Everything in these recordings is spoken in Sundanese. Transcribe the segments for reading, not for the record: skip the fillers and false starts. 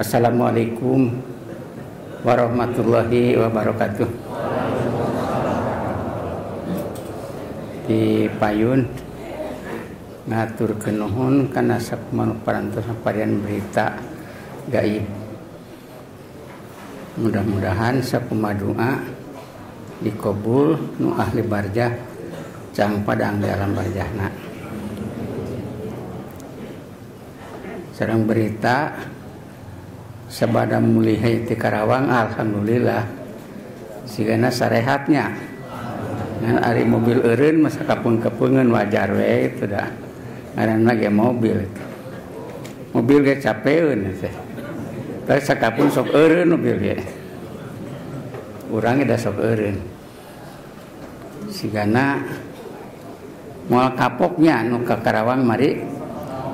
Assalamualaikum warahmatullahi wabarakatuh. Di payun ngaturkeun nuhun kana sakumaha parantos parian berita gaib. Mudah-mudahan sakumaha doa dikabul nu ahli barjah cang padang di alam barjahna. Sareng berita sabada mulih ti Karawang, alhamdulillah sigana sarehatnya. Ngan ari mobil eureun masa kapeung-kepeungeun wajar we itu dah. Ngaranna ge mobil itu. Mobil ge capeun teh. Tapi sakapun sok eureun mobil ge. Urang ge da sok eureun. Sigana moal kapoknya nu ka Karawang mari,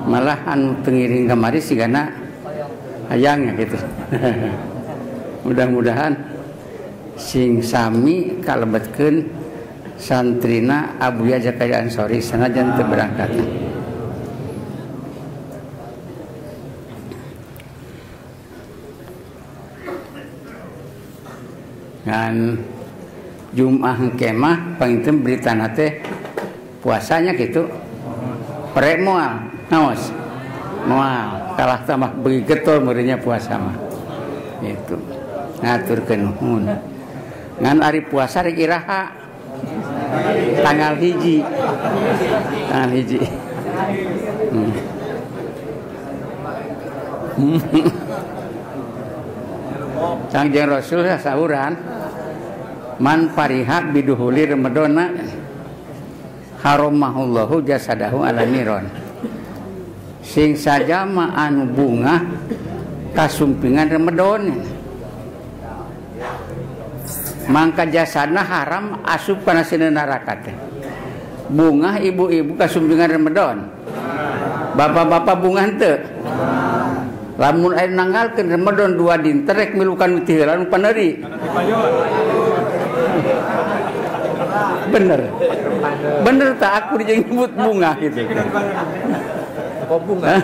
malah anu teu ngiring kamari sigana hayangnya gitu. Mudah-mudahan sing sami kalebetkeun santrina Abuya Zakaria Ansori sanajan teu berangkat. Ngan Jum'ah kemah panginten beritana teh puasanya gitu. Pre moal naos. Moal kalah tambah beuki getol meureunnya puasa mah. Itu. Ngaturkeun nuhun. Ngan ari puasa rek iraha? Tanggal 1. Tanggal 1. Kangjeng Rasul sauran man pariha biduhuli Ramadana haramahullahu jasadahu ala niron. Sing sajama anu bunga kasumpingan Ramadan mangka jasadna haram asup kana sieun neraka teh. Bunga ibu-ibu kasumpingan Ramadan, bapak-bapak bunga henteu. Lamun aya nanggalkeun Ramadan 2 dinten rek milukan nu ti heula nu paneri. Bener. Bener tak aku dijeng nyebut bunga gitu. Kok bunga?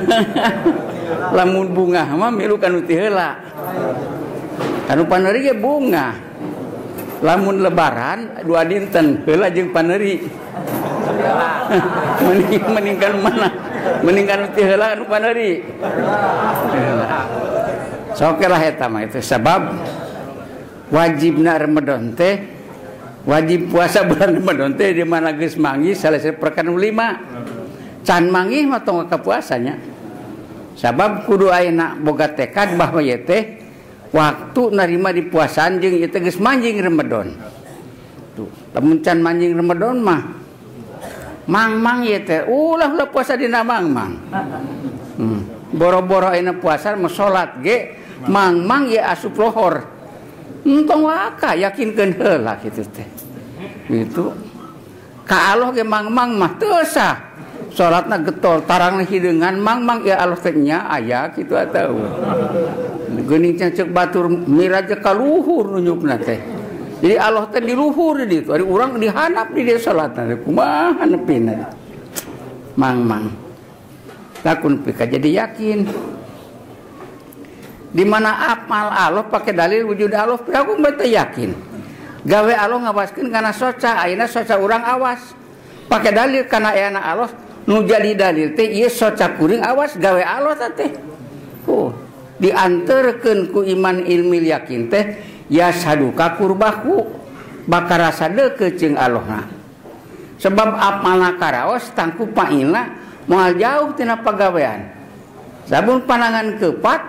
Lamun bunga mah milukan nu ti heula. Kanu paneri ge bunga. Lamun lebaran 2 dinten heula jeung paneri. Mending mana? Mending nu ti heula nu paneri. Sok lah eta mah itu sebab wajibna Ramadan teh, wajib puasa bulan Ramadan teh di mana geus manggih salesai perkan 5. Can manggih mah tong ka puasanya. Sabab kudu ayeuna boga tekad bahwa ieu teh waktu narima di puasaan jeung ieu teh geus manjing Ramadan. Tuh, lamun can manjing Ramadan mah mang-mang ieu teh ulah ulah puasa dina mang-mang. Boro-boro ayeuna puasa mah salat ge mang-mang ieu asup lohor. Entong waka yakinkeun heula kitu teh. Gitu. Ka Allah ge mang-mang mah teu sah. Salatna getol tarangna hideungan mang-mang ieu Allah teh nya aya kitu atau. Geuning ceuk batur miraj ka luhur nunjukna teh. Jadi Allah teh di luhur di ditu, ari urang dihanap di dieu salatna kumaha nepina. Mang-mang. Takun pika jadi yakin. Di mana amal Allah pakai dalil wujud Allah, aku teu yakin. Gawe Allah ngawaskeun kana soca, ayeuna soca urang awas. Pakai dalil kana ayana Allah, nu jadi dalil teh ieu soca kuring awas gawe Allah teh. Ku dianterkeun ku iman ilmi yakin teh ya saduka kurbaku bakal rasa deukeut jeung Allahna. Sebab amalna karaos tangku pailna moal jauh tina pagawean. Sabun panangan kepat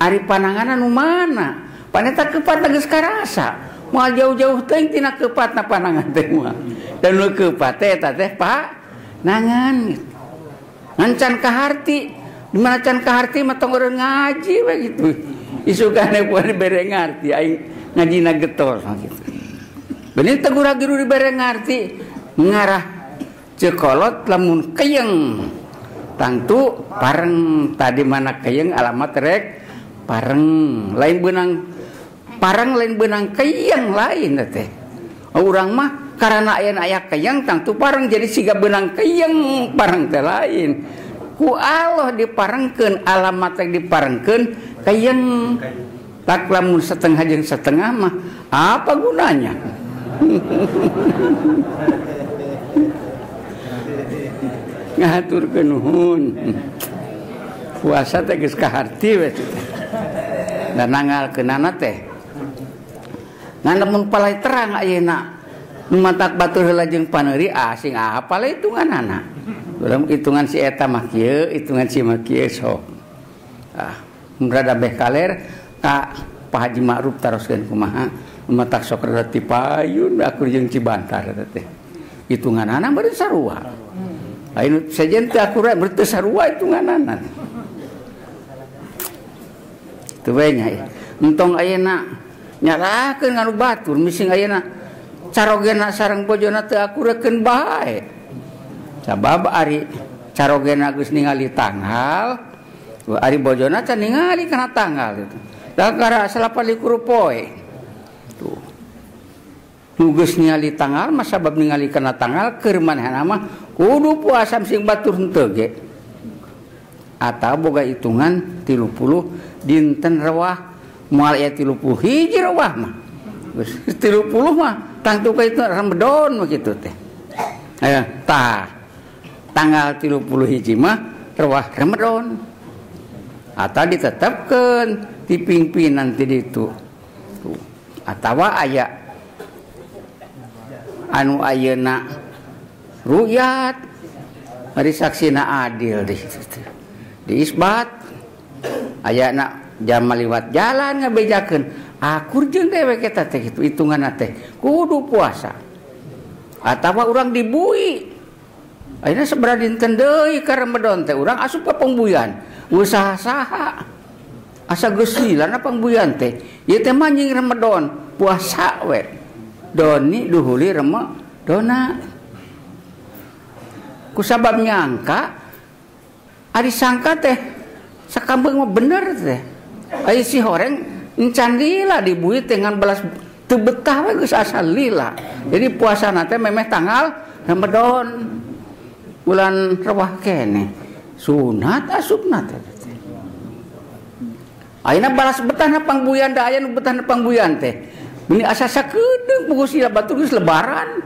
ari pananganan nu mana? Paneta kepat geus karasa. Moal jauh-jauh teuing tina kepatna panangan teh moal. Dan nu kepat teh eta teh panangan. Ngan can kaharti, di mana can kaharti mah tong eureun ngaji we gitu. Isukane poe dibere ngarti aing ngajina getol gitu. Bener tegura-geru dibere ngarti ngarah cekolot lamun keyeng. Tangtu pareng tadi mana keyeng alamat rek pareng lain benang parang lain benang keyeng lain teh. Urang mah karena aya aya keyeng tangtu pareng jadi siga benang keyeng pareng teh lain. Ku Allah diparengkeun alamat teh diparengkeun kayeng. Tak lamun setengah jeung setengah mah apa gunanya? Ngaturkeun nuhun. Puasa teh geus kaharti we teh. Da nanggalkeunana teh. Ngan lamun palai terang ayeuna nu matak batur heula jeung paneuri asing apal hitunganana. Urang hitungan si eta mah kieu, hitungan si mah kieu sok. Ah, mun rada beh kaler ka Pak Haji Ma'ruf taroskeun kumaha, matak sok rada tipayun akur jeung Cibantar eta teh. Hitunganana beureun sarua. Lain sejen teh akurat beureun teu sarua hitunganana. Teu we nya. Entong ayeuna nyalahkeun nganu batur mising ayeuna carogena sareng bojona teu akurekeun bae. Sabab ari carogena geus ningali tanggal, ari bojona can ningali kana tanggal gitu. Da gara 24 poe. Tuh. Nu geus ningali tanggal mah sabab ningali kana tanggal keur manehna mah kudu puasa sing batur henteu ge. Atawa boga hitungan 30 dinten rewah, moal aya 30 hiji rewah mah. Geus 30 mah tangtu ka itu Ramadan mah kitu teh. Aya tah tanggal 30 hiji mah rewah Ramadan. Atau ditetapkeun di pimpinan ti ditu. Tuh. Atawa aya anu ayeuna ru'yat ari saksina adil di situ. Diisbat ayana jam liwat jalan ngabejakeun akur jeung dewek eta teh kitu hitunganna teh kudu puasa. Atawa urang dibui ayeuna sabaraha dinten deui ka Ramadan teh urang asup ka pangbuyan usaha saha asa geus lilana pangbuyan teh ieu teh manjing Ramadan puasa we doni duhuli Ramadana kusabab nyangka ari sangka teh sakabeung mah bener teh aya si horeng encan lila dibui teh ngan belas teu betah we geus asa lila. Jadi puasana teh memeh tanggal Ramadan bulan rewah keneh sunat asupna teh. Ayeuna balas betahna pangbuyan da aya nu betahna pangbuyan teh. Meni asa sakedeung pugus sila batur geus lebaran.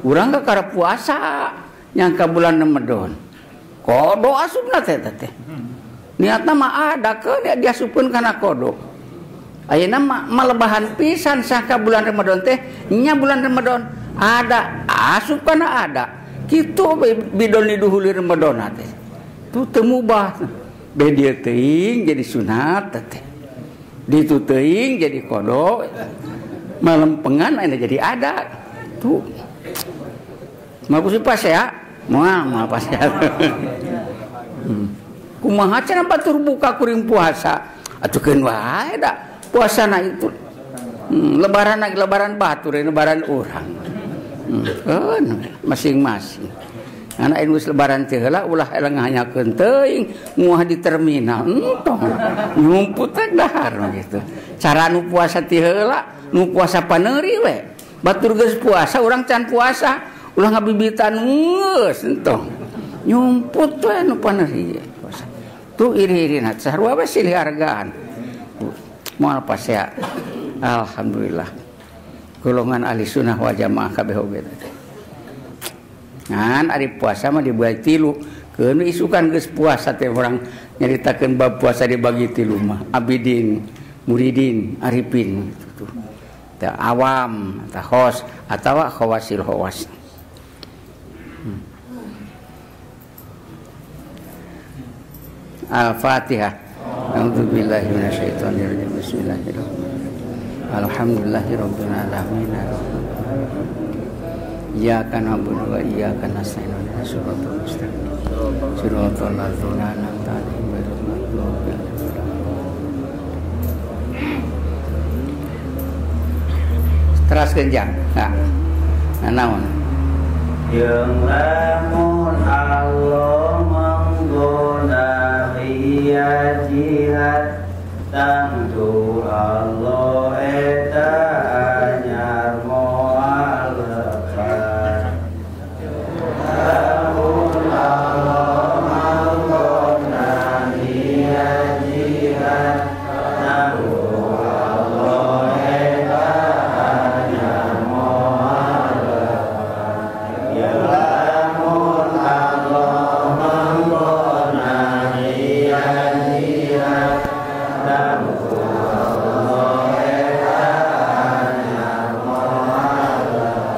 Urang ka kara puasa nyangka bulan Ramadan. Kodo asupna teh teh. Niatna mah ada keun diasupkeun kana kodo. Ayeuna mah malebahan pisan sangka bulan Ramadan teh nya bulan Ramadan ada asup kana ada. Kitu bidon diduhuli Ramadan teh. Tuh teu mubah. Beh dieu teuing jadi sunat teh. Ditu teuing jadi kodo. Malempengan ayeuna jadi ada. Tuh. Moal kusi pas ya? Moal moal pas ya. Kumaha cenah batur buka kuring puasa? Atuh keun wae da puasana itu. Lebaran lagi lebaran batur, lebaran urang. Masing-masing. Anak geus lebaran teh heula ulah lengahanyakeun teuing nguah di terminal entong nyumput teh dahar gitu. Cara nu puasa ti heula nu puasa paneuri we. Batur geus puasa urang can puasa ulah ngabibitan geus entong. Nyumput we nu paneuri puasa. Tuh iri-irina sarua we silih hargaan. Moal pasea. Alhamdulillah. Golongan ahli sunnah wal jamaah kabeh oge teh. Ngan ari puasa mah dibagi tilu. Keun isukan geus puasa teh urang nyaritakeun bab puasa dibagi tilu mah. Abidin, muridin, arifin gitu. Teh awam, teh khos atawa khawasil khawas. Al-Fatihah. A'udzubillahi minasyaitonirrajim. Bismillahirrahmanirrahim. Alhamdulillahirabbil alamin. Iyyaka na'budu wa iyyaka nasta'in. Ihdinas siratal mustaqim. Siratal ladzina an'amta 'alaihim ghairil maghdubi 'alaihim waladdallin. Teras kenjang. Nah. Naon? Yang lamun Allah menggonari jihad tentu Allah eta anyar moal lepat. Lamun Allah menggonari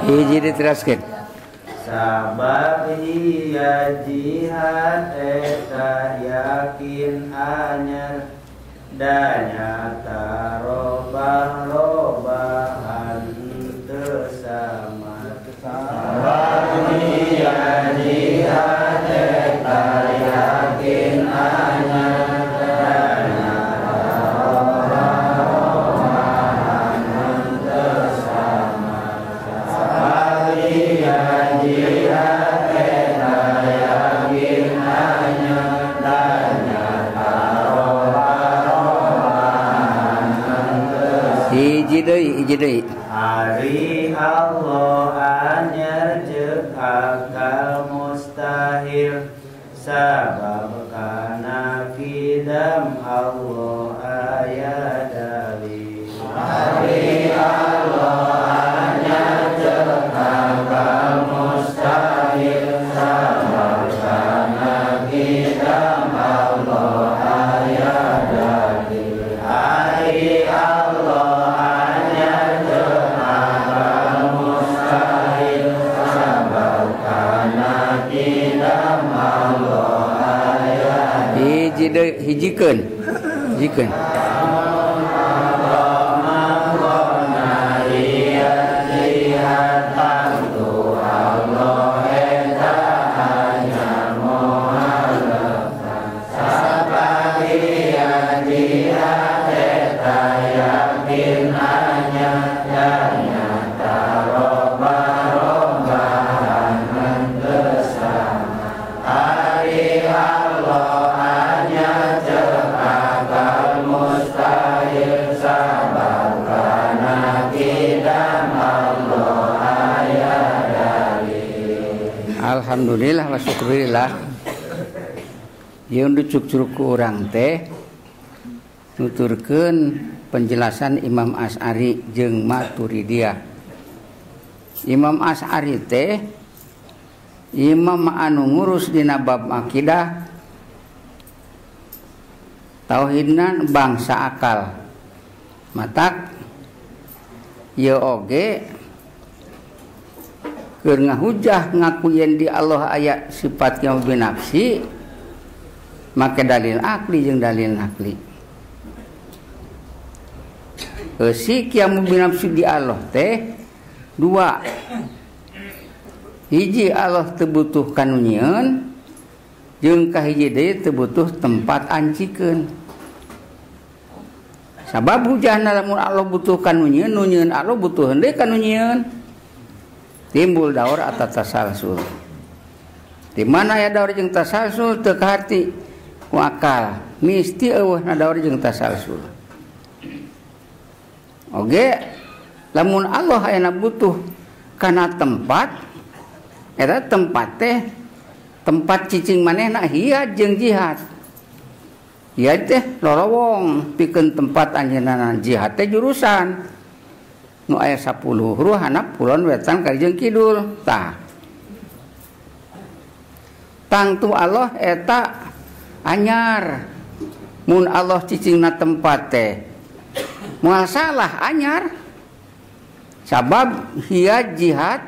Hiji diteraskeun. Sabab iya jihad eta yakin anyar danyata robah-robahan teu sama. Sabab iya jihad eta yakin anyar danyata robah-robahan teu sama. Sabab iya jihad eta yakin anyar danyata robah-robahan teu sama. Hiji deui, hiji deui. Ari Allah anyar jeung akal mustahil sabab kana kidam Allah aya dalil. Ari Allah anyar jeung akal mustahil sabab kana kidam Allah aya dalil. Ari Allah anyar jeung akal mustahil sabab kana kidam Allah aya dalil. Hiji deui, hijikeun. Hijikeun. Alhamdulillah wa syukurillah. Ieu dicuk-curug ku urang teh nuturkeun penjelasan Imam Asy'ari jeung Maturidiyah. Imam Asy'ari teh imam anu ngurus dina bab akidah tauhidna bangsa akal. Matak ieu oge keur ngahujah ngaku yen di Allah aya sifat yang binafsi make dalil akli jeung dalil nakli. Eusi kiamu binafsi di Allah teh dua. Hiji Allah teu butuh kanu nyieun jeung kahiji deui teu butuh tempat ancikeun. Sabab hujahna lamun Allah butuh kanu nyieun, nu nyieun Allah butuh deui kanu nyieun. Timbul daur atau tasalsul. Di mana ya daur jeung tasalsul teu kaharti ku akal, misti eueuhna daur jeung tasalsul. Oge, lamun Allah ayeuna butuh kana tempat, eta tempat teh tempat cicing manehna hiat jeung jihad. Hiat teh lorowong pikeun tempat anjeunna jihad teh jurusan. Nu aya 10 ruhana kulon wetan ka jeung kidul tah. Tangtu Allah eta anyar. Mun Allah cicingna tempat teh moal salah anyar. Sabab hiya jihad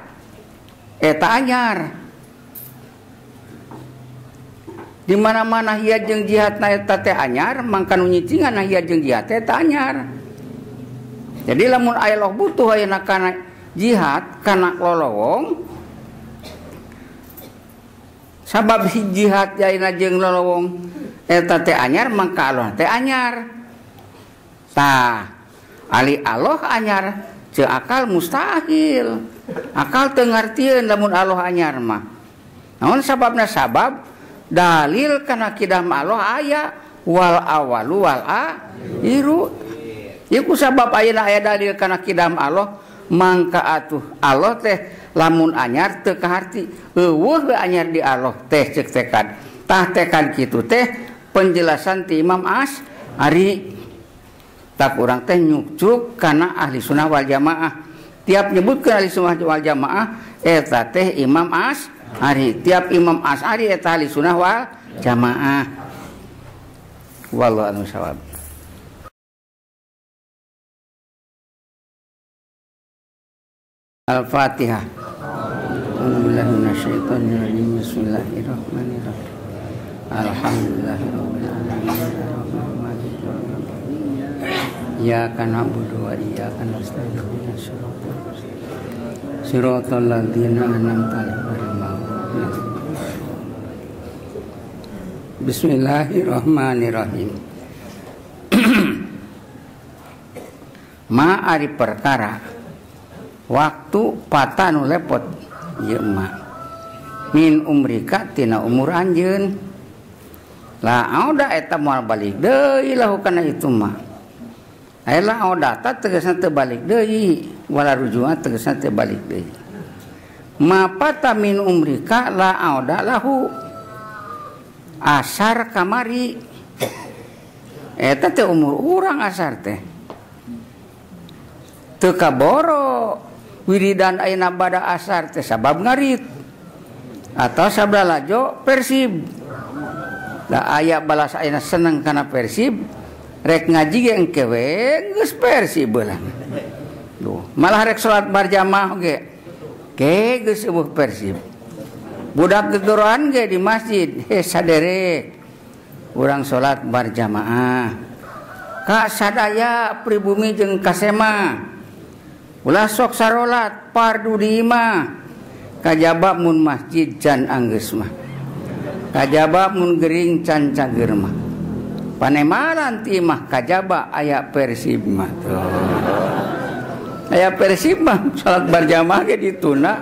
eta anyar. Di mana-mana hiya jeung jihadna eta teh anyar, mangka nu nyicinganna hiya jeung jihad teh eta anyar. Jadi lamun Allah butuh ayeuna kana jihad kana lolowong sabab jihad ayeuna jeung lolowong eta teh anyar mangka Allah teh anyar. Tah ali Allah anyar ceu akal mustahil. Akal teu ngartieun lamun Allah anyar mah. Naon sababna? Sabab dalil kana kidam Allah aya wal awalu wal akhiru. Iku sabab ayeuna aya dalil kana kidam Allah mangka atuh Allah teh lamun anyar teu kaharti eueuh we anyar di Allah teh ceuk tekad. Tah tekad kitu teh penjelasan ti Imam Asy'ari. Tak urang teh nyukcuk kana ahli sunnah wal jamaah. Tiap nyebutkeun ahli sunnah wal jamaah eta teh Imam Asy'ari. Tiap Imam Asy'ari eta ahli sunnah wal jamaah. Wallahu a'lam bishawab. Al-Fatihah. A'udzubillahi. Bismillahirrahmanirrahim. Alhamdulillahirabbil alamin. Iyyaka na'budu wa iyyaka nasta'in. Siratal ladzina an'amta 'alaihim. Bismillahirrahmanirrahim. Ma ari perkara waktu patah nu lepot ieu mah min umrika tina umur anjeun la auda eta moal balik deui lahu kana itu mah aya la auda ta tegasna teu balik deui wala rujuan tegasna teu balik deui ma pata min umrika la auda lahu asar kamari eta teh umur urang asar teh teu kaboro wiridan ayeuna bada asar teh sabab ngarit atau sabda lajo Persib da aya balas ayeuna seneng kana Persib rek ngaji ge engke we geus Persib belah duh malah rek salat berjamaah ge ke geus eueuh Persib budak gegoroan ge di masjid he saderek urang salat berjamaah ka sadaya pribumi jeung kasema ulah sok sarolat pardu di imah kajaba mun masjid can anggeus mah kajaba mun gering can cager mah panemaran ti imah kajaba aya Persib mah aya Persib mah salat berjamaah ge dituna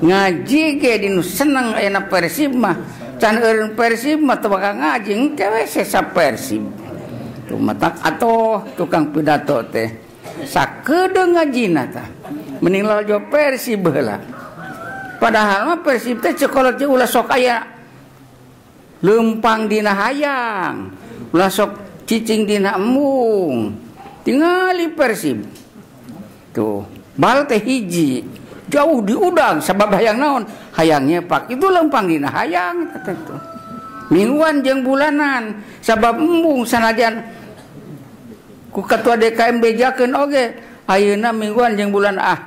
ngaji ge dinu seneng ayeuna Persib mah can eureun Persib mah teu bakal ngaji engke we sesa Persib tumatak atoh tukang pidato teh sakedeung ngajina tah mending lalajo Persib heula padahal mah Persib teh cekolot jeung ulah sok aya leumpang dina hayang ulah sok cicing dina embung tingali Persib tuh bal teh hiji jauh diudang sabab hayang naon hayang nyepak itu leumpang dina hayang teh tuh mingguan jeung bulanan sabab embung sanajan ku ketua DKM bejakeun oge ayeuna mingguan jeung bulan ah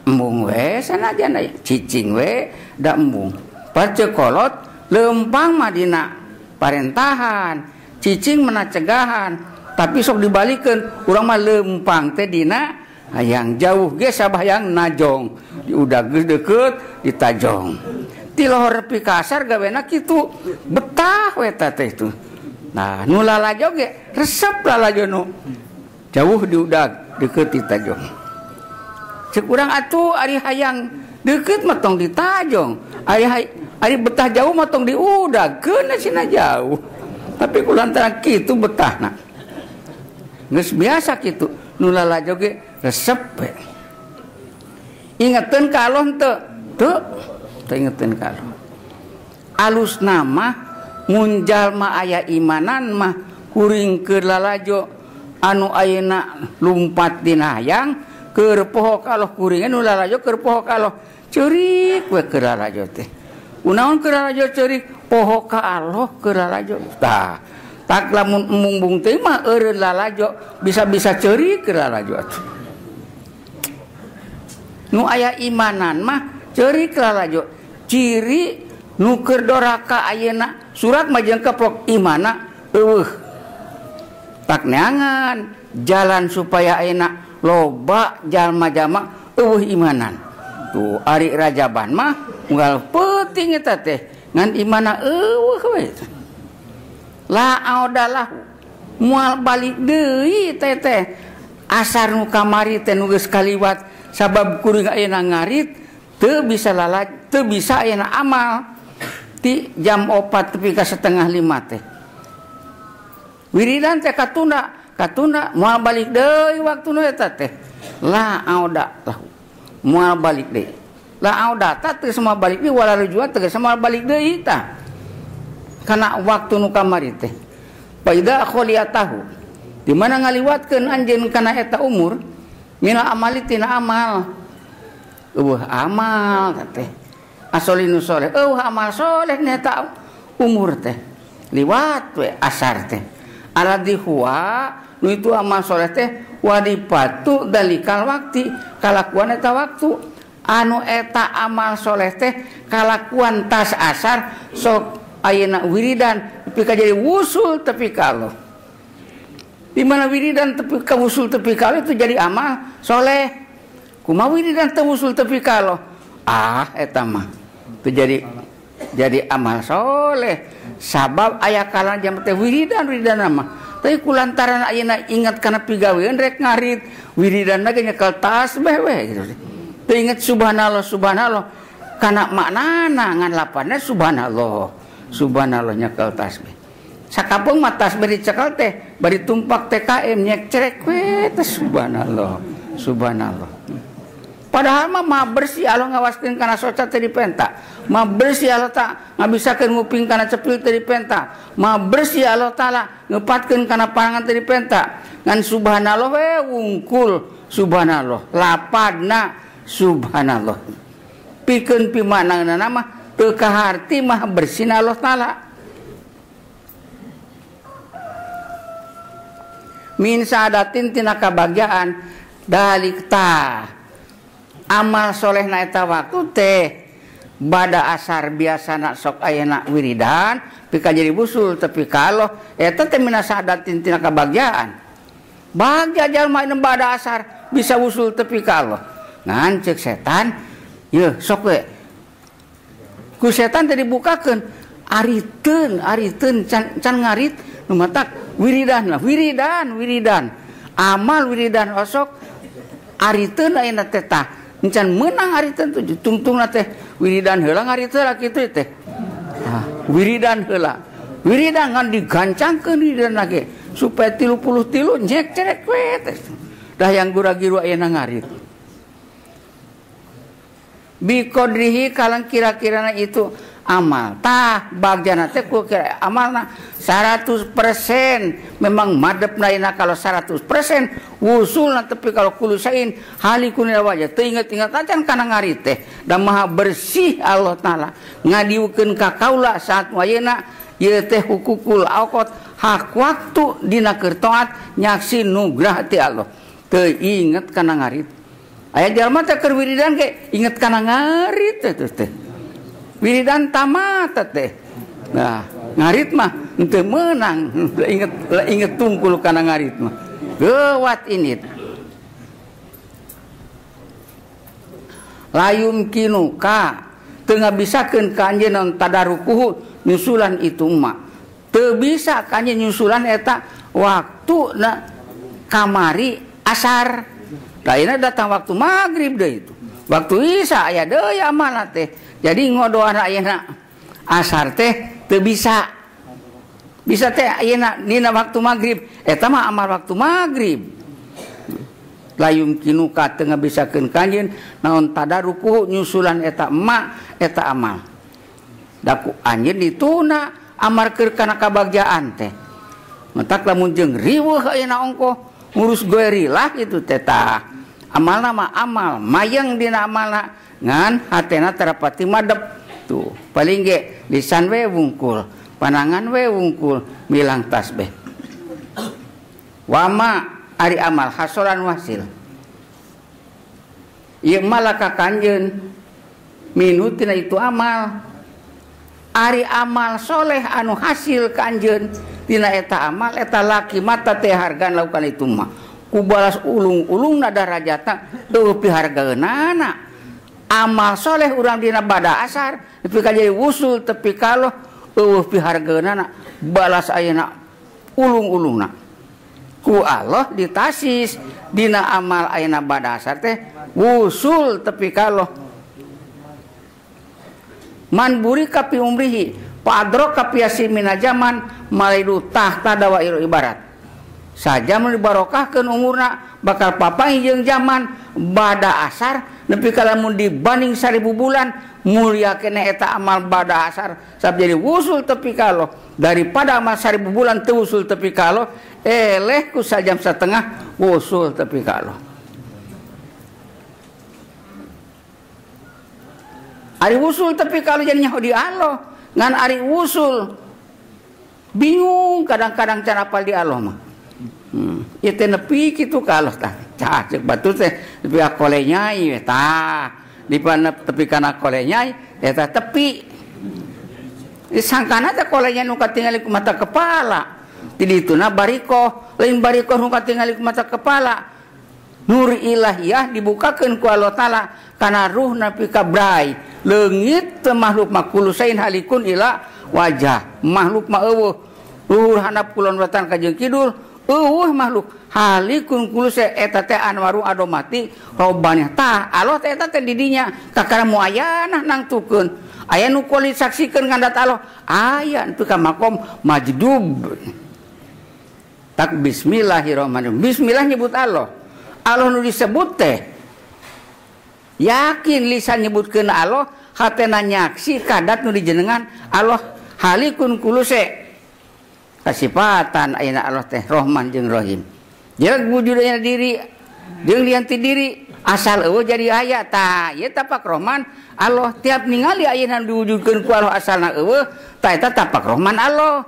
embung we sanajan aya cicing we da embung parce kolot leumpang mah dina parentahan cicing mah cegahan tapi sok dibalikeun urang mah leumpang teh dina hayang jauh ge sabayang najong di udah geus deukeut ditajong ti lohor nepi ka asar gawena kitu betah we teh itu. Nah nu lalajo ge resep lalajo nu jauh di udag deukeut ditajong cek urang atuh ari hayang deukeut mah tong ditajong ari betah jauh mah tong diudag keuna cenah jauh tapi kulantaran kitu betahna geus biasa kitu nu lalajo ge resep we ingeteun ka Allah teu teu teu ingeteun ka Allah alusna mah mun jalma aya imanan mah kuring keur lalajo anu ayeuna lumpat dina hayang keur poho ka Allah kuring nu lalajo keur poho ka Allah ceurik we keur lalajo teh kunaon keur lalajo ceurik poho ka Allah keur lalajo tah tak lamun embung-embung teh mah eureun lalajo bisa-bisa ceurik keur lalajo atuh nu aya imanan mah ceurik lalajo ciri nu keur doraka ayeuna surat mah jeung keplok imana eueuh tak neangan jalan supaya ayeuna loba jalma-jalma eueuh imanan tuh ari rajaban mah unggal peuting eta teh ngan imana eueuh we la audalah moal balik deui teh teh asar nu kamari teh nu geus kaliwat sabab kuring ayeuna ngarit teu bisa lalaj teu bisa ayeuna amal ti jam 4 tepi ka 4:30 teh wiridan teh katunda moal balik deui waktuna eta teh la auda lahu moal balik deui la auda ta teu semua balik deui wala rujuan teu semua balik deui tah kana waktu nu kamari teh faida kholiyatahu di mana ngaliwatkeun anjeun kana eta umur mina amali tina amal eueuh amal teh asolinu soleh eueuh amal soleh neta umur teh liwat we asar teh aladi huwa nu itu amal soleh teh wadipatu dalikal wakti kalakuan eta waktu Anu eta amal soleh teh kalakuan tas asar sok ayeuna wiridan tepi ka jadi wusul tepi ka Allah. Di mana wiridan tepi ka wusul tepi ka Allah itu jadi amal soleh. Kumaha wiridan teu wusul tepi ka Allah? Ah eta mah itu jadi amal soleh. Sabab aya kalana jam teh wiridan wiridan mah. Tapi kulantaran ayeuna ingat kana pigawean rek ngarit wiridan ge nyekel tasbih we gitu. Teu inget subhanallah subhanallah kana maknana ngan lapanna subhanallah subhanallah nyekel tasbih. Sakapeung mah tasbih dicekel teh bari tumpak TKM nyek cerek we teh subhanallah subhanallah. Padahal mah maha bersih Allah ngawaskeun kana soca teh dipenta. Maha bersih Allah ta ngabisakeun nguping kana cepil teh dipenta. Maha bersih Allah taala ngepatkeun kana pangan teh dipenta. Ngan subhanallah we wungkul subhanallah lapadna subhanallah. Pikeun pimanangna mah teu kaharti maha bersih Allah taala. Min saadatin tina kabagjaan dalik ta amal soleh na eta waktu teh bada asar biasana sok ayeuna wiridan pika jadi busul tapi kalau eta teh mina saadatin tina kabagjaan. Bagja jalma anu bada asar bisa wusul tepi ka Allah. Ngan ceuk setan yeuh sok we ku setan teh dibukakeun ariteun ariteun can ngarit nu matak wiridan lah wiridan wiridan amal wiridan osok ariteun ayeuna teh tah encan meunang ariteun tuh tungtungna teh wiridan heula ngarit heula kitu teh. Ah, wiridan heula wiridan ngan digancangkeun wiridan lagi supaya 33 nyek cerek we teh dah yang gura-giru ayeuna ngarit biqadrihi kalang kira-kirana itu amal tah bagjana teh ku kira amalna 100% memang madepna ayeuna kalau 100% wusulna tepi kalau kulusain halikun wajah teu inget-inget acan kana ngarit teh da maha bersih Allah taala ngadiukeun ka kaula saat ayeuna ieu teh hukukul awqat hak waktu dina keur taat nyaksi nugrah ti Allah teu inget kana ngarit. Aya jalma teh keur wiridan ge inget kana ngarit teh teh. Wiridan tamat teh. Nah, ngarit mah henteu meunang, inget inget tungkul kana ngarit mah. Geuwat ini. Layum kinuka teu ngabisakeun ka anjeun tadarukuhu nyusulan itu mah. Teu bisa ka anjeun nyusulan eta waktuna kamari asar. Lainnya datang waktu maghrib deh itu. Waktu isya aya deui amanah teh. Jadi ngodoan ayeuna asar teh teu bisa. Bisa teh ayeuna dina waktu maghrib. Eta mah amal waktu maghrib. Layum kinuka teu ngabisakeun ka anjeun naon tadarukuhu nyusulan eta emak eta amal. Da ku anjeun dituna amar keur kana kabagjaan teh. Mentak lamun jeung riweuh ayeuna ongkoh ngurus goerilah itu teh tah. Amalna mah amal mayang dina amalna ngan hatena terapati madep tuh paling ge lisan we wungkul panangan we wungkul milang tasbih wama ari amal hasolan wasil ieu malaka kanjeun minutina itu amal ari amal soleh anu hasil kanjeun tina eta amal eta laki mata teh hargaan lakukan itu mah ku balas ulung-ulungna darajatna teu pihargaeunana. Amal soleh urang dina bada asar tepi ka jadi wusul tepi ka Allah eueuh pihargaeunana balas ayeuna ulung-ulungna ku Allah ditasis dina amal ayeuna bada asar teh wusul tepi ka Allah. Man burika pi umrihi padroka pi yasimina jaman malaidu tahta dawairu ibarat saja mun dibarokahkeun umurna bakal papanggih jeung zaman bada asar nepi ka lamun dibanding 1000 bulan mulia keneh eta amal bada asar sab jadi wusul tepi ka Allah daripada amal 1000 bulan teu wusul tepi ka Allah eleh ku sajam setengah wusul tepi ka Allah. Ari wusul tepi ka Allah jadi nyaho di Allah ngan ari wusul bingung kadang-kadang can apal di Allah mah. Ieu teh nepi kitu ka Allah tah. Cah ceuk batur teh nepi akole nyai we tah. Di tepi kana kolenyai eta tepi. Sangkana teh kolenyai nu katingali ku mata kepala. Ti dituna barikoh, lain barikoh nu katingali ku mata kepala. Nur ilahiyah dibukakeun ku Allah Taala kana ruh nepi ka brai. Leungit teu makhluk makulusain halikun ila wajah. Makhluk mah eueuh. Luhur handap kulon wetan ka jeung kidul, eueuh makhluk halikun kuluse eta teh anwaru adomati robbannya. Tah Allah teh eta teh di dinya kakara muayanah nangtukeun. Aya nu kulit saksikeun kandat Allah, aya nepi ka makom majdub. Tak bismillahirrahmanirrahim. Bismillah nyebut Allah. Allah nu disebut teh yakin lisan nyebutkeun Allah, hatena nyaksi kadat nu dijenengan Allah halikun kuluse. Kasipatan ayeuna Allah teh Rahman jeung Rahim. Jeung wujudna diri jeung lian ti diri asal eueuh jadi aya tah ieu tapak Rahman Allah tiap ningali ayeuna diwujudkeun ku Allah asalna eueuh tah eta tapak Rahman Allah.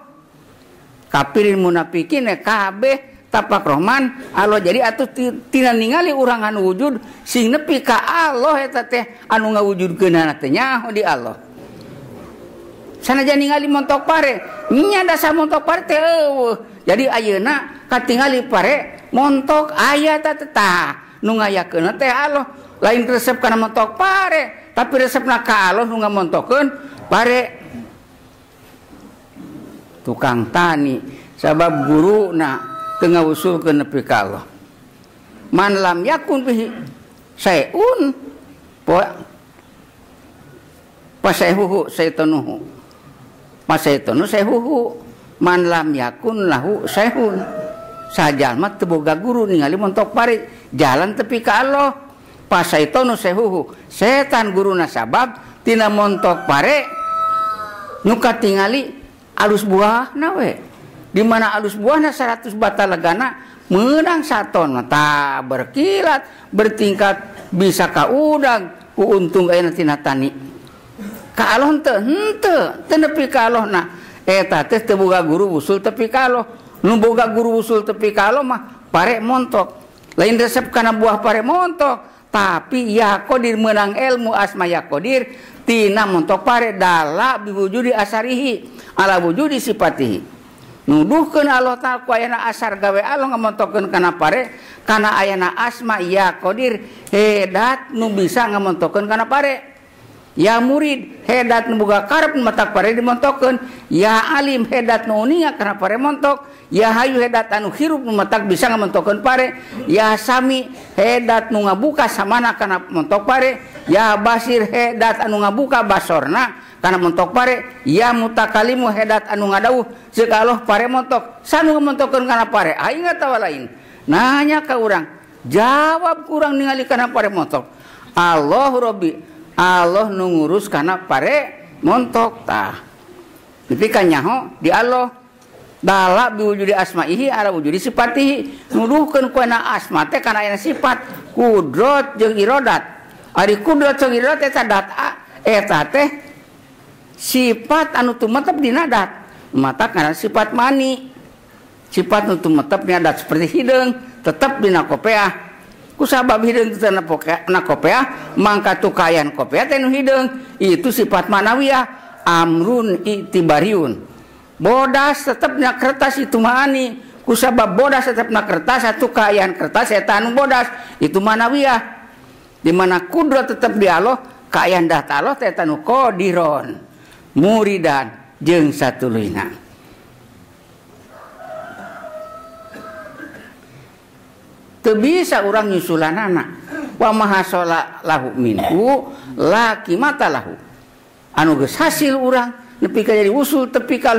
Kafirin munafikin kabeh tapak Rahman Allah. Jadi atuh tina ningali urang anu wujud sing nepi ka Allah eta teh anu ngawujudkeunana teh nyaho di Allah. Sanajan ningali montok pare nya dasar montok pare teh eueuh. Jadi ayeuna katingali pare montok aya tah tah nu ngayakeun teh Allah. Lain resep kana montok pare tapi resepna ka Allah nu ngamontokeun pare. Tukang tani sabab guruna teu ngawusulkeun nepi ka Allah. Man lam yakun bihi sayun pasehuhu saytanuhu pasaitonu sehuhu man lam yakun lahu sehun. Sajalma teu boga guru ningali montok pare jalan tepi ka Allah. Pasaitonu sehuhu setan guruna sabab tina montok pare nu katingali alus buahna we. Di mana alus buahna 100 bata legana meunang saton tah berkilat bertingkat bisa ka udang ku untung ayeuna tina tani. Ka Allah henteu henteu teu nepi ka Allah na eta teh teu boga guru usul tepi ka Allah. Nu boga guru usul tepi ka Allah mah pare montok. Lain resep kana buah pare montok tapi ya qadir meunang ilmu asma ya qadir tina montok pare dala biwujudi asarihi ala wujudi sifatihi. Nuduhkeun Allah Ta'ala ku ayana asar gawe Allah ngamontokeun kana pare kana ayana asma ya qadir hedat nu bisa ngamontokeun kana pare. Ya murid hedat nu boga karep matak pare dimontokeun. Ya alim hedat nu uninga kana pare montok. Ya hayu hedat anu hirup nu matak bisa ngamontokeun pare. Ya sami hedat nu ngabuka samana kana montok pare. Ya basir hedat anu ngabuka basorna kana montok pare. Ya mutakalimu hedat anu ngadawuh ceuk Allah pare montok. Sanu ngamontokeun kana pare aing atawa lain. Nanya ka urang, jawab kurang ningali kana pare montok. Allahu Rabbi, Allah nu ngurus kana pare montok tah. Nepi ka nyaho di Allah. Dala biwujudi asmaihi ala wujudi sifatihi. Nuduhkeun ku asma teh kana aya sifat kudrat jeung irodat. Ari kudrat jeung irodat eta dat eta teh sifat anu tumetep dina dat. Mata kana sifat mani. Sifat nu tumetep dina dat seperti hideung tetep dina kopeah. Kusabab hideung teu na kopeah mangka tukayan kopeah teh nu hideung. Itu sifat manawiyah amrun itibariun. Bodas tetep na kertas itu maani. Kusabab bodas tetep na kertas satu kaayaan kertas eta anu bodas itu manawiyah. Di mana kudrat tetep di Allah kaayaan dat Allah teh eta nu qadiron muridan jeung satuluyna. Teu bisa urang nyusulanana. Wa mahasola lahu minhu la qimata lahu. Anu geus hasil urang nepi ka jadi usul tepi ka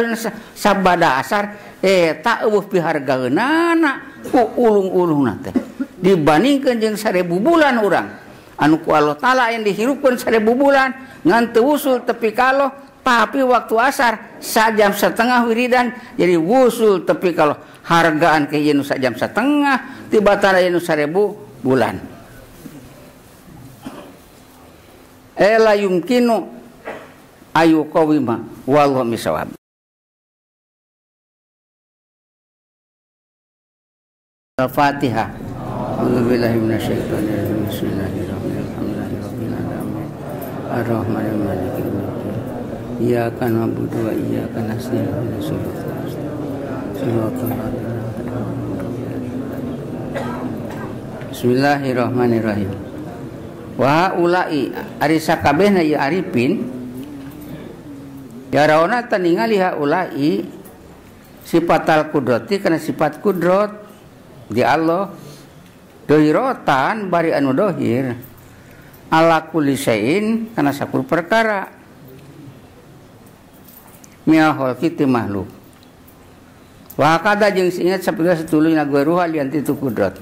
sabada asar eta eueuh pihargaeunana ku ulung-ulungna teh dibandingkeun jeung 1000 bulan urang anu ku Allah Taala yang dihirupkeun 1000 bulan ngan teu usul tepi ka Allah tapi waktu asar sajam setengah wiridan jadi wusul tepi ka Allah hargaan ke ieu nu sajam setengah tibatan aya nu 1000 bulan. Ela yumkinu ayu qawima wallahu misawab. Al-Fatihah. A'udzubillahi minasyaitonir rajim. Bismillahirrahmanirrahim. Alhamdulillahirabbil alamin. Ar-Rahmanir Maliki yaumiddin. Iyyaka na'budu wa iyyaka nasta'in. Ihdinas siratal mustaqim. Siratal ladzina an'amta alaihim. Bismillahirrahmanirrahim. Wa ulai ari sakabehna ieu arifin yaraona taningali haulai sifatal kudrati kana sifat kudrat di Allah dohirotan bari anu dohir ala kulli syai'in kana sakur perkara minal khalqi ti makhluk wa hakada jeung ingat sapira satuluyna guruha lian ti kudrat.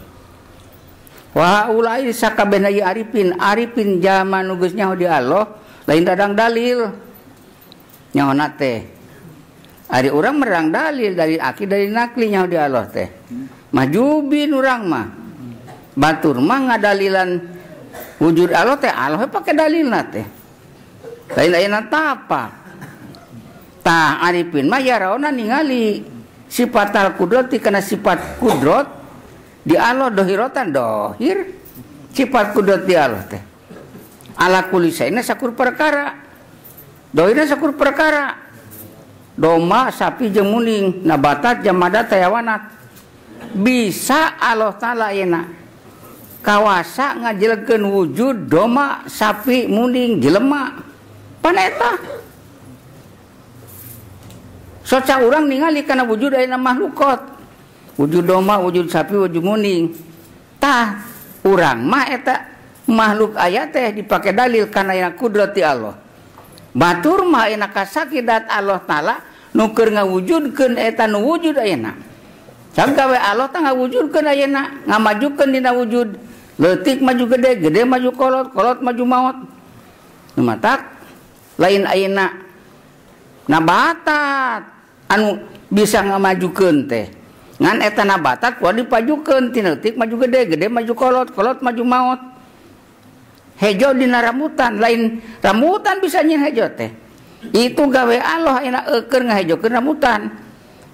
Wa ulai sakabehna ieu arifin arifin zaman nu geus nyaho di Allah lain dadang dalil nyahona teh ari urang merang dalil dari aki dari nakli nyaho di Allah teh majubin urang mah batur mah ngadalilan wujud Allah teh Allah pake dalilna teh lain ayeuna tapak tah arifin mah yaraona ningali sifatal kudrati kana sifat kudrat di Allah dohirotan dohir sifat kudrat di Allah teh ala kulli syai'in sakur perkara dohirna sakur perkara domba sapi jeung muning nabatat jamadat hayawanat bisa Allah taala ayeuna kawasa ngajelekeun wujud domba sapi muning jelema pan eta soca urang ningali kana wujud ayeuna makhlukot wujud domba, wujud sapi, wujud muning. Tah urang mah eta makhluk aya teh dipake dalil kana yang kudrat ti Allah. Batur mah ayeuna kasakidat Allah taala nu keur ngawujudkeun eta nu wujud ayeuna. Sangka we Allah teh ngawujudkeun ayeuna, ngamajukeun dina wujud. Leutik maju gede, gede maju kolot, kolot maju maot. Nu matak lain ayeuna nabatat anu bisa ngamajukeun teh. Ngan eta nabatat kudu dipajukeun tina leutik maju gede, gede maju kolot, kolot maju maot. Hejo dina rambutan, lain rambutan bisa nyin hejo teh. Itu gawe Allah ayeuna eukeun ngahejokeun rambutan.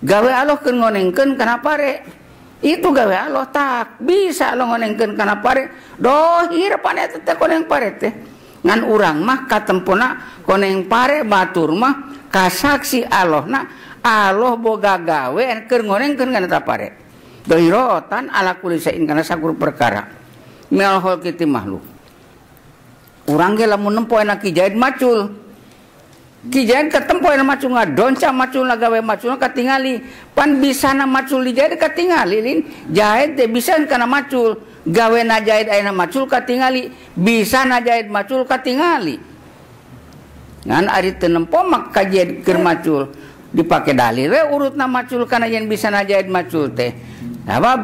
Gawe Allah keur ngonengkeun kana pare. Itu gawe Allah tak bisa Allah ngonengkeun kana pare. Dohir pan eta teh koneng pare teh. Ngan urang mah katempona koneng pare batur mah kasaksi Allahna Allah boga gawe keur ngonengkeun kana eta pare. Dohirotan ala kulli syai'in kana sakur perkara. Minal khalqi ti makhluk. Urang ge lamun nempo enak Ki Jaid macul. Ki Jaid katempo enak macul ngadonca macul gawe macul katingali. Pan bisana macul di Jaid katingali lin. Jaid teh bisa kana macul. Gawe na Jaid ayeuna macul katingali, bisana Jaid macul katingali. Ngan ari teu nempo mah ka Jaid keur macul. Dipake dalil we urutna macul kana yen bisa na jahit macul teh. Sabab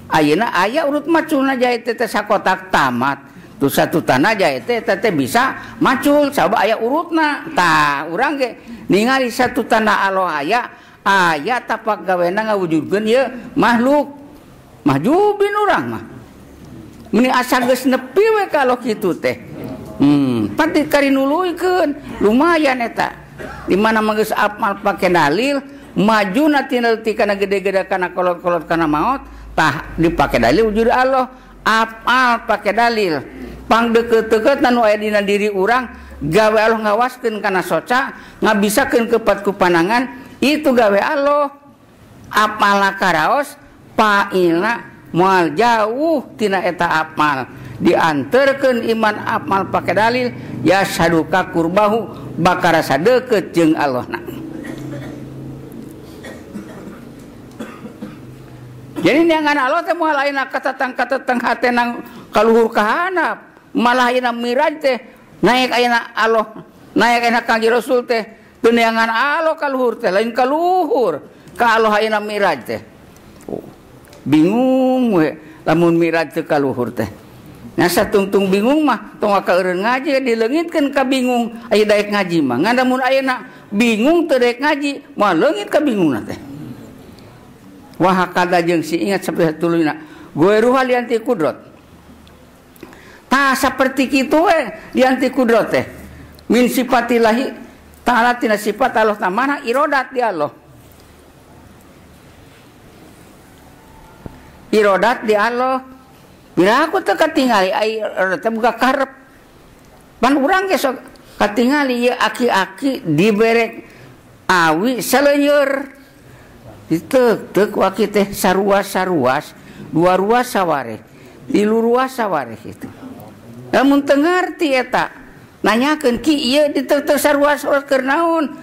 ayeuna aya urut maculna jahit teh sakotak tamat. Tu satu tanah jahit teh teh bisa macul sabab aya urutna. Tah urang ge ningali satu tanah Allah aya aya tapak gawena ngawujudkeun ieu makhluk. Mahjubin urang mah. Meni asa geus nepi we kalau kitu teh. Pati karinuluikeun lumayan eta. Di mana mah geus amal pake dalil maju na tina leutik kana gede-gede kana kolot-kolot kana maot tah dipake dalil wujud Allah amal pake dalil pang deukeut-deukeut nu aya dina diri urang gawe Allah ngawaskeun kana soca ngabisakeun kepat ku panangan itu gawe Allah apala karaos pailna moal jauh tina eta amal dianterkeun iman amal pake dalil ya saduka kurbahu bakal rasa deukeut jeung Allahna. Jadi neangan Allah teh moal ayeuna katatang-katatang hatena kaluhur ka handap, malah ayeuna miraj teh naik ayeuna Allah, naik ayeuna Kangjeng Rasul teh teu neangan Allah kaluhur teh lain kaluhur ka Allah ayeuna miraj teh. Oh, bingung we lamun miraj teu kaluhur teh. Nah satungtung bingung mah tong ka eureun ngaji dileungitkeun ka bingung aya daek ngaji mah ngan lamun ayeuna bingung teu daek ngaji moal leungit ka bingungna teh. Wa hakada jeung si ingat sampai satuluyna goeruha lianti kudrat. Tah saperti kitu we lianti kudrat teh min sifatillahi ta'ala tina sifat Allah ta mana irodat di Allah. Irodat di Allah. Bila aku teu katingali ai teh buka karep. Pan urang ge sok Katingali ieu aki-aki diberek awi saleuneur. Diteuk-teuk waki teh saruas-saruas, dua ruas sawareh, tilu ruas sawareh kitu. Lamun teu ngarti eta, nanyakeun ki ieu diteuk-teuk saruas-saruas keur naon?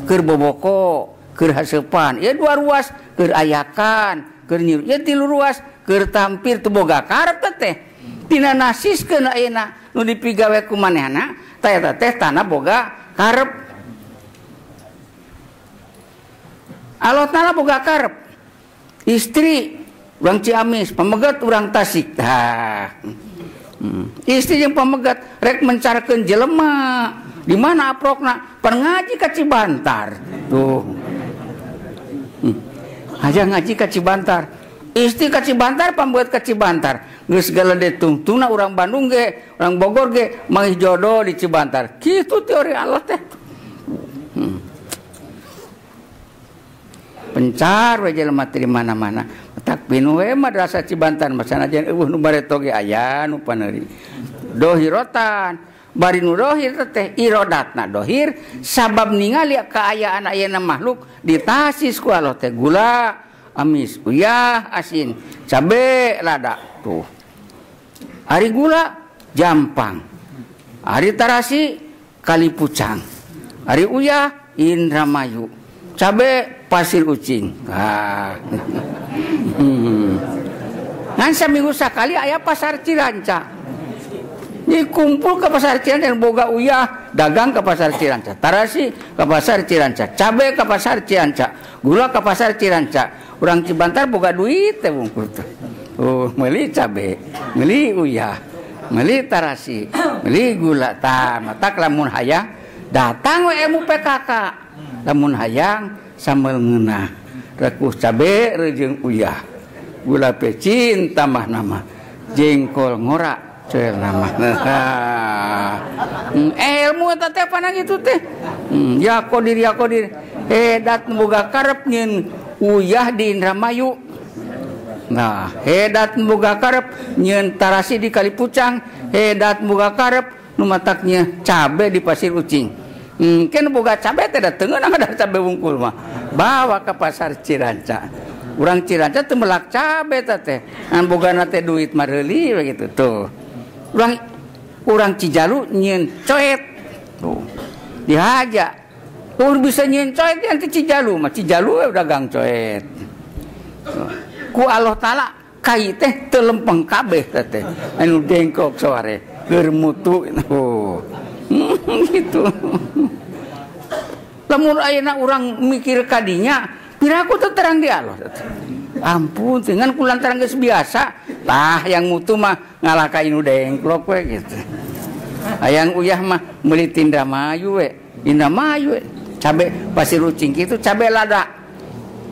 Keur boboko, keur haseupan. Ieu dua ruas keur ayakan, keur nyiru. Ieu tilu ruas keur tampir teu boga karep teh. Tina nasiskeun ayeuna nu dipigawe ku manehna, tah eta teh tanah boga karep. Allah Ta'ala boga karep. Istri urang Ciamis, pamegat urang Tasik. Tah. Istri jeung pamegat rek mencarkeun jelema. Di mana aprokna? Pan ngaji ka Cibantar. Tuh. Aja ngaji ka Cibantar. Istri ka Cibantar, pamegat ka Cibantar. Geus galede tungtungna urang Bandung ge, urang Bogor ge manggih jodoh di Cibantar. Kitu teori Allah teh. Pencar we jelema teh di mana-mana. Tak pinuh we madrasah Cibantar masana jeung eueuh nu bareto ge aya nu paneuri. Dohirotan bari nu dohir teh irodatna dohir sabab ningali kaayaan ayeuna makhluk ditasis ku Allah teh gula, amis, uyah, asin, cabe, lada tuh. Ari gula jampang, ari tarasi kali pucang, ari uyah Indramayu, cabe pasir ucing. Ah. Ngan saminggu sakali aya pasar Ciranca. Dikumpul ke pasar Ciranca yang boga uyah, dagang ke pasar Ciranca, tarasi ke pasar Ciranca, cabe ke pasar Ciranca, gula ke pasar Ciranca. Urang Cibantar boga duit teh bungkur teh. Oh, meuli cabe, meuli uyah, meuli tarasi, meuli gula. Tah, matak lamun hayang datang we ilmu PKK. Lamun hayang sambel ngeunah, rekuh cabe rejeung uyah, gula pecin tambah nama, jengkol ngora coel nama. Ilmu eta teh pana kitu teh. Ya kodir ya kodir. Hedat boga karep nyeun uyah di Indramayu. Nah, hedat boga karep nyeun tarasi di Kalipucang, hedat boga karep nu mataknya cabe di Pasir Ucing. Kan boga cabe teh da teu ngeunah ada cabe wungkul mah. Bawa ke pasar Ciranca. Urang Ciranca teu melak cabe teh. Ngan bogana teh duit mareuli begitu tuh. Urang Cijalu nyieun coet. Tuh. Dihaja. Tuh bisa nyieun coet nanti Cijalu mah Cijalu we dagang coet. Tuh. Ku Allah Ta'ala kai teh teu lempeng kabeh teh. Anu dengkok sore keur mutu. Oh. Gitu. Lamun ayeuna urang mikir kadinya, piraku teu terang di Allah. Ampun, dengan kulantaran geus biasa, tah yang mutu mah ngalah ka inu dengklok we gitu. Hayang uyah mah meuli ti Indramayu we, Indramayu we. Cabe pasir ucing kitu cabe lada.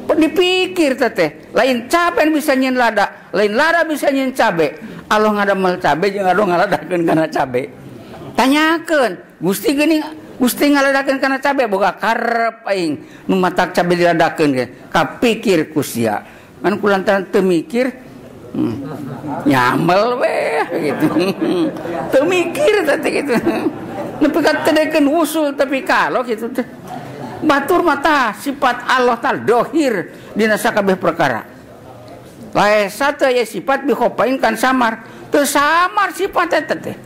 Pun dipikir teh, lain cabe bisa nyeun lada, lain lada bisa nyeun cabe. Allah ngadamel cabe jeung Allah ngaladakeun kana cabe. Tanyakeun, Gusti geuning Gusti ngaladakeun kana cabe boga karep aing nu matak cabe diladakeun ge. Kapikir ku sia. Kan kulantaran teu mikir nyamel we gitu. Teu mikir teh gitu. Nepi ka teu dekeun usul tapi kalau kitu teh. Batur mata sifat Allah tal dohir dina sakabeh perkara. Laesa teu aya sifat bihopain kan samar. Teu samar sifat eta teh.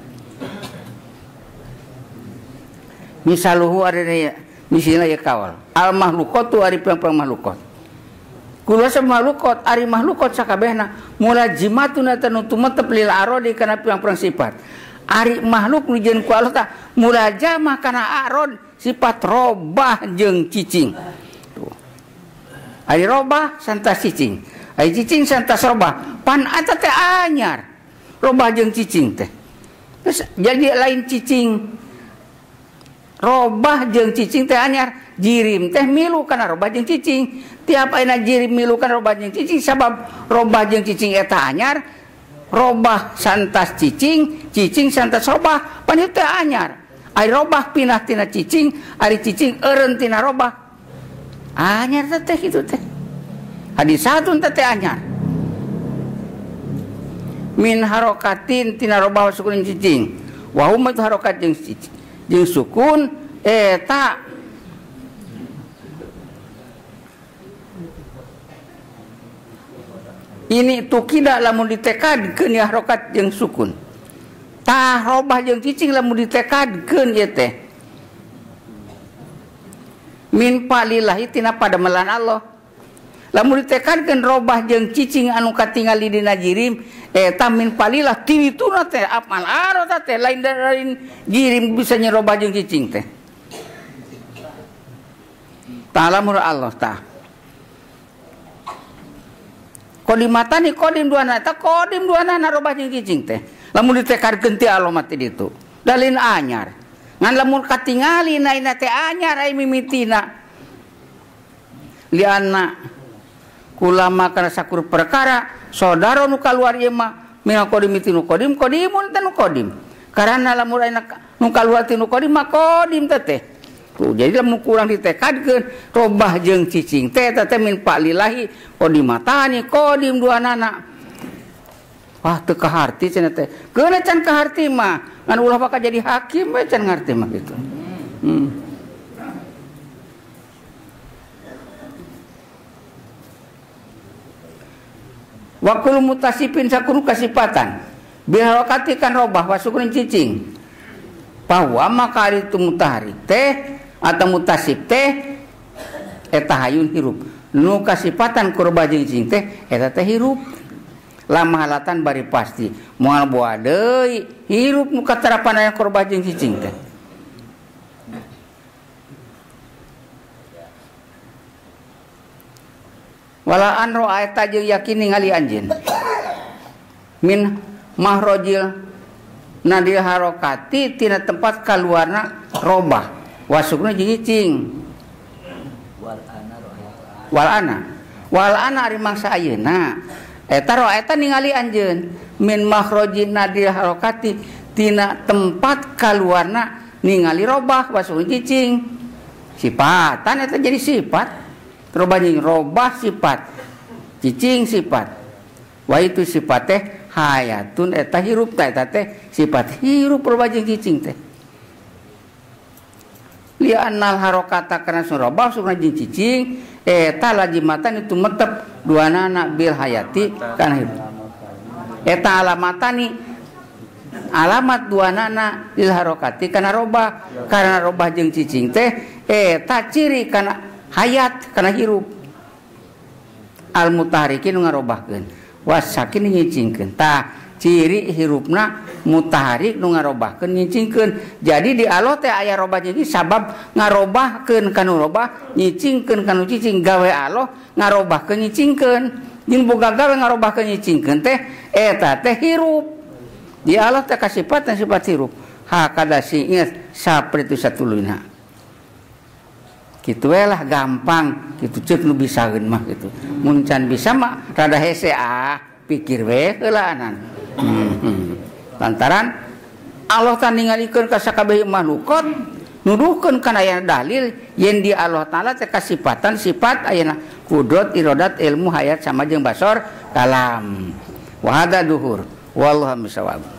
Misaluhu ari misalna ya kawal. Al mahlukatu ari pang-pang mahlukot. Kula makhlukot ari makhlukot sakabehna mulajimatuna tanu tumetep lil arodi kana pirang-pirang sifat. Ari makhluk nu jeung ku Allah tah mulajamah kana arod sifat robah jeung cicing. Tuh. Ari robah santas cicing. Ari cicing santas robah. Pan eta teh anyar. Robah jeung cicing teh. Terus jadi lain cicing. Robah jeung cicing teh anyar. Jirim teh milu kana robah jeung cicing. Tiap ayeuna jirim milu kana robah jeung cicing sabab robah jeung cicing eta anyar, robah santas cicing, cicing santas robah, pan ieu teh anyar. Ari robah pinah tina cicing, ari cicing eureun tina robah. Anyar teh kitu teh. Hadis satu teh anyar. Min harokatin tina robah sukunin cicing. Wa hum harokat jeung cicing. jeung sukun eta ini tukida lamun ditekadkeun ya harokat jeung sukun. Tah robah jeung cicing lamun ditekadkeun ieu teh min palillahi tina padamelan Allah. Lamun ditekadkeun robah jeung cicing anu katingali dina jirim eta min palilah tiwituna teh amal arota teh lain lain jirim bisa nyerobah jeung cicing teh. Tah lamun Allah tah kodimatani kodim duana eta kodim duana robah jeung cicing teh. Lamun ditekadkeun ti Allah mah ti ditu dalin anyar. Ngan lamun katingali naina teh anyar ai mimitina lianna kulama kana sakur perkara saudara nu kaluar ieu mah minal qadim ti nu qadim qadimun teh nu qadim karana lamun ayeuna nu kaluar ti nu qadim mah qadim teh teh. Tuh jadi lamun kurang ditekadkeun robah jeung cicing teh eta teh min palilahi qadimatani qadim duanana. Wah teu kaharti cenah teh. Keuna can kaharti mah ngan ulah bakal jadi hakim we can ngarti mah kitu. Wa kullu mutasifin sakunu kasipatan bil harakati kan robah wa sukun cicing. Bahwa maka itu mutaharik teh atau mutasif teh eta hayun hirup. Nu kasipatan ku robah jeung cicing teh eta teh hirup. Lama halatan bari pasti moal boa deui hirup nu katarapan aya ku robah jeung cicing teh. Wala an ra'aita jeung yakin ningali anjeun min mahrojil nadil harokati tina tempat kaluarna robah wasukna jeung cicing. Wal ana wal ana ari mangsa ayeuna eta ra'aita ningali anjeun min mahrojil nadil harokati tina tempat kaluarna ningali robah wasukna cicing. Sipatan eta jadi sifat robah jeung robah sifat cicing sifat wa itu sifat teh hayatun eta hirup teh eta teh sifat hirup robah jeung cicing teh. Li annal harokata kana robah sukna jeung cicing eta lajimatan itu metep duanana bil hayati kana hirup eta alamatani alamat duanana lil harokati kana robah karena robah jeung cicing teh eta ciri kana hayat kana hirup. Al mutaharikin ngarobahkeun wasakin nyicingkeun. Tah ciri hirupna mutaharik nu ngarobahkeun nyicingkeun. Jadi di Allah teh aya robah jadi sabab ngarobahkeun kanu robah nyicingkeun kanu cicing. Gawe Allah ngarobahkeun nyicingkeun jeung boga gawe ngarobahkeun nyicingkeun teh eta teh hirup. Di Allah teh kasipatan sifat hirup. Hakada singit sapritu satuluna. Kitu we lah gampang kitu ceuk nu bisaeun mah kitu. Mun can bisa mah rada hese ah pikir we heulaanan. Lantaran Allah tah ningalikeun ka sakabeh makhlukot nuduhkeun kana aya dalil yen di Allah taala teh kasipatan sifat ayeuna kudrat iradat ilmu hayat sama jeung basor kalam. Wa hada duhur wallahu misawab.